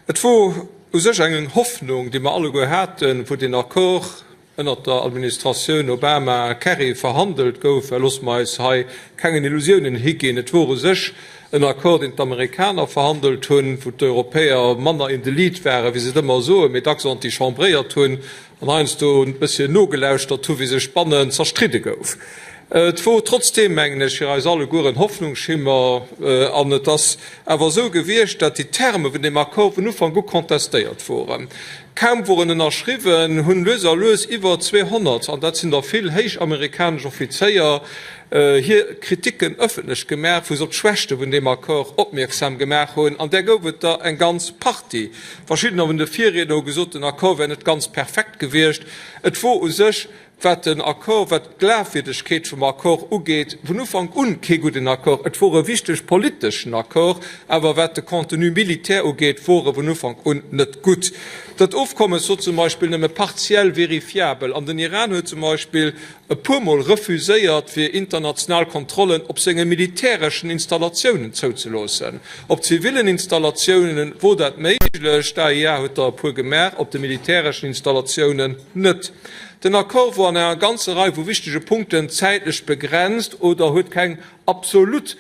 Et wor u sech eng Hoffnung, déi mer alleguer haten, wou deen Accord ënnert der Administratioun Obama-Kerry verhandelt gouf, well loosse mer eis hei kengen Illusiounen higinn, et wor u sech en Accord, deen d'Amerikaner verhandelt hunn, wou d'Europäer manner in the lead waren, wéi se et ëmmer soen, mee dacks antichambréiert hunn an heiansdo e bësschen nogelauschtert hu wéi sech bannen zerstridde gouf. Et wor trotzdeem, mengen ech, fir eis alleguer en Hoffnungsschimmer an et ass awer esou gewiescht, dat déi Terme vun deem Accord vun Ufank u contestéiert woren. Kaum wor en ënnerschriwwen, hunn lues a lues iwwer 200, an dat sinn der vill, héich amerikanesch Offizéier hir Kriticken ëffentlech gemaach, wou se op d'Schwächte vun deem Accord opmierksam gemaach hunn, an där gouf et der eng ganz Partie. Verschiddener vun de Virriedner hu gesot, den Accord wär net ganz perfekt gewiescht. Et wor u sech, wat den Accord, wat d'Glafwierdegkeet vum Accord ugeet, vun Ufank un kee gudden Accord. Et wor e wichteg politeschen Accord, awer wat de Contenu militaire ugeet, wor e vun Ufank un net gutt. Dat Ofkommes wor zum Beispill nëmme partiell verifiabel an den Iran huet zum Beispill e puermol refuséiert, fir international Kontrollen op senge militäreschen Installatiounen zouzeloossen. Op zivillen Installatiounen wor dat méiglech, d'AIEA huet der e puer gemaach, op de militäreschen Installatiounen net. Den Accord wor an enger ganzer Rei vu wichtege Punkten zäitlech begrenzt oder huet keng absolut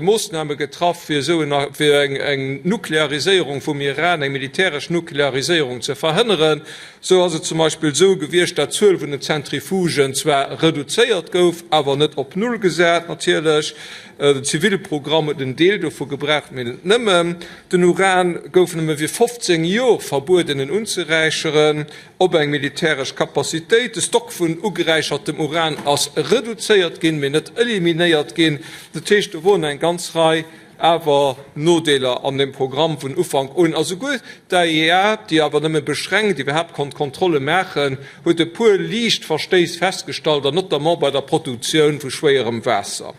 Moossname getraff, fir esou fir eng Nukleariséierung vum Iran, eng militäresch Nukleariséierung ze verhënneren. Esou ass et zum Beispill esou gewiescht, dat d'Zuel vun den Zentrifugen zwar reduzéiert gouf, awer net op Null gesat natierlech. Den Zivilprogramm huet en Deel dovu gebraucht, mee net nëmmen. Den Uran gouf nëmme fir 15 Jor verbueden en unzeräicheren. Op eng militäresch Capacitéit. De Stock vun ugeräichertem Uran ass reduzéiert ginn, mee net eliminéiert ginn. Dat heescht, do woren eng ganz Rei awer Nodeeler an deem Programm vun Ufank un. A souguer d'AIEA, déi awer nëmme beschränkt iwwerhaapt konnt Kontrolle maachen, huet e puer liicht Verstéiss festgestallt, an notamment bei der Produktioun vu schwéierem Waasser.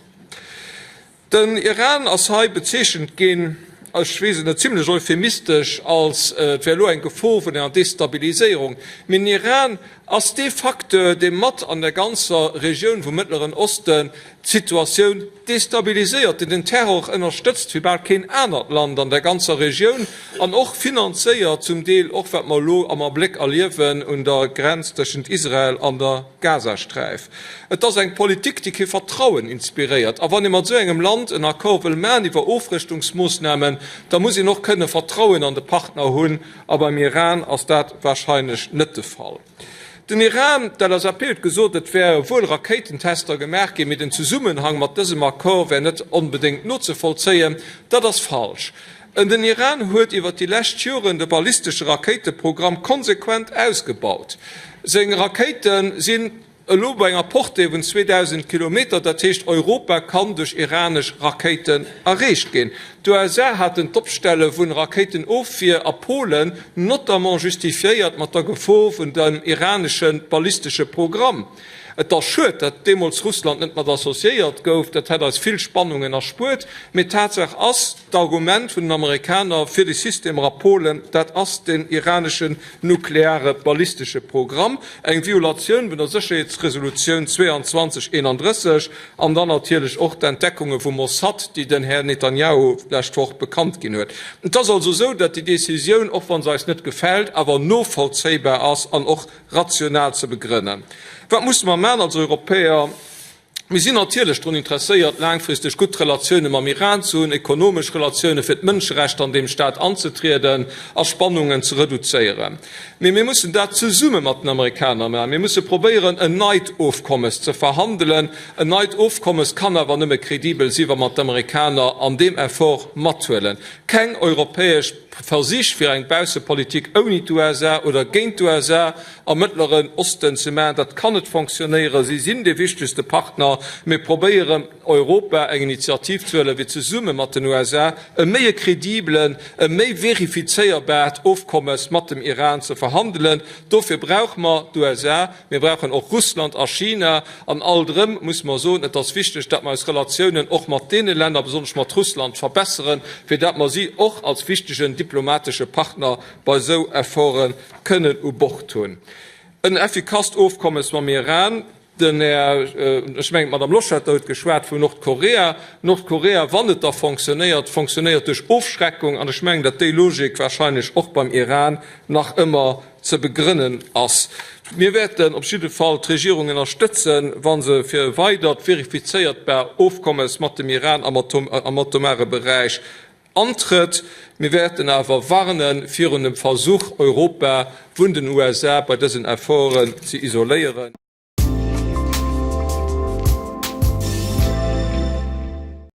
Den Iran ass hei bezeechent ginn, ech weess et net, zimlech euphemistesch, als et wär elo eng Gefor vun enger Destabiliséierung. Mee den Iran ass dee Facteur, dee mat an der ganzer Regioun vum Mëttleren Osten d'Situatioun destabiliséiert, deen den Terror ënnerstëtzt wéi bal keen anert Land an der ganzer Regioun an och finanzéiert zum Deel och, wat mer elo am Abléck erliewen un der Grenz tëschent Israel an der Gazasträif. Et ass eng Politik, déi kee Vertrauen inspiréiert. A wann ee mat esou engem Land en Accord wëll maachen iwwer Ofrëschtungsmoossnamen, da muss een och kënne Vertrauen an de Partner hunn. A beim Iran ass dat warscheinlech net de Fall. Den Iran, d'LSAP huet gesot, et wäre wuel Rakéitentester gemaach ginn, mee den Zesummenhang mat dësem Accord wär net onbedéngt nozevollzéien. Dat ass falsch. Den Iran huet iwwer déi lescht Joren de ballistesche Rakéiteprogramm konsequent ausgebaut. Seng Rakéite sinn elo bei enger Portée vun 2.000 Kilometer, dat heescht Europa kann duerch iranesch Rakéiten erreecht ginn. D'USA haten d'Opstelle vu Rakéitenofwier a Polen notamment justifiéiert mat der Gefor vun dem iranesche ballistesche Programm. Et ass schued, datt deemools Russland net mat associéiert gouf, dat hätt eis vill Spannungen erspuert. Mee Tatsaach ass, d'Argument vun den Amerikaner fir de Systemer a Polen, dat ass den iraneschen nukleare ballistesche Programm, eng Violatioun vun der Sécherheetsresolutioun 2231 an dann natierlech och d'Entdeckunge vum Mossad, déi den Här Netanjahu d'lescht Woch bekannt ginn huet. Et ass also esou, datt déi Decisioun, och wa se eis net gefält, awer novollzéibar ass an och rational ze begrënnen. Wat musse mer maachen als Europäer? Mir sinn natierlech drun interesséiert, laangfristeg gutt Relatioune mam Iran ze hunn, ekonomesch Relatioune, fir d'Mënscherechter an deem Staat anzetrieden a Spannungen ze reduzéieren. Mee mir mussen dat zesumme mat den Amerikaner maachen. Mir musse probéieren, en neit Ofkommes ze verhandelen. En neit Ofkommes kann awer nëmme kredibel si wa mer d'Amerikaner an deem Effort mathuelen. Keng europäesch. Versich fir eng Baussepolitik ouni d'USA oder géint d'USA am Mëttleren Osten ze maachen, dat kann net fonctionnéieren. Si sinn dee wichtegste Partner. Mir probéieren, Europa eng Initiativ ze huelen, fir zesumme mat den USA e méi e kredibelen, e méi verifizéierbaart Ofkommes mat dem Iran ze verhandelen. Dofir brauche mer d'USA. Mir brauchen och Russland a China. An alt erëm musse mer soen, et ass wichteg, datt mer eis Relatiounen och mat deene Länner, besonnesch mat Russland, verbesseren, fir datt mer si och als wichtegen diplomatesche Partner bei esou Efforte kënnen u Bord hunn. En effikasst Ofkommes mam Iran. Den Här, ech mengen d'Madame Loschetter huet geschwat vun Nordkorea. Nordkorea, wann et da fonctionnéiert, fonctionnéiert duerch Ofschreckung. An ech mengen, datt déi Logik wahrscheinlech och beim Iran nach ëmmer ze begrënnen ass. Mir wäerten op jidde Fall d'Regierung ënnerstëtzen, wa se fir e weidert verifizéiertbar Ofkommes mat dem Iran am atomare Beräich antrëtt. Mir wäerten awer warne virun dem Versuch, Europa vun den USA bei dësen Efforten ze isoléieren.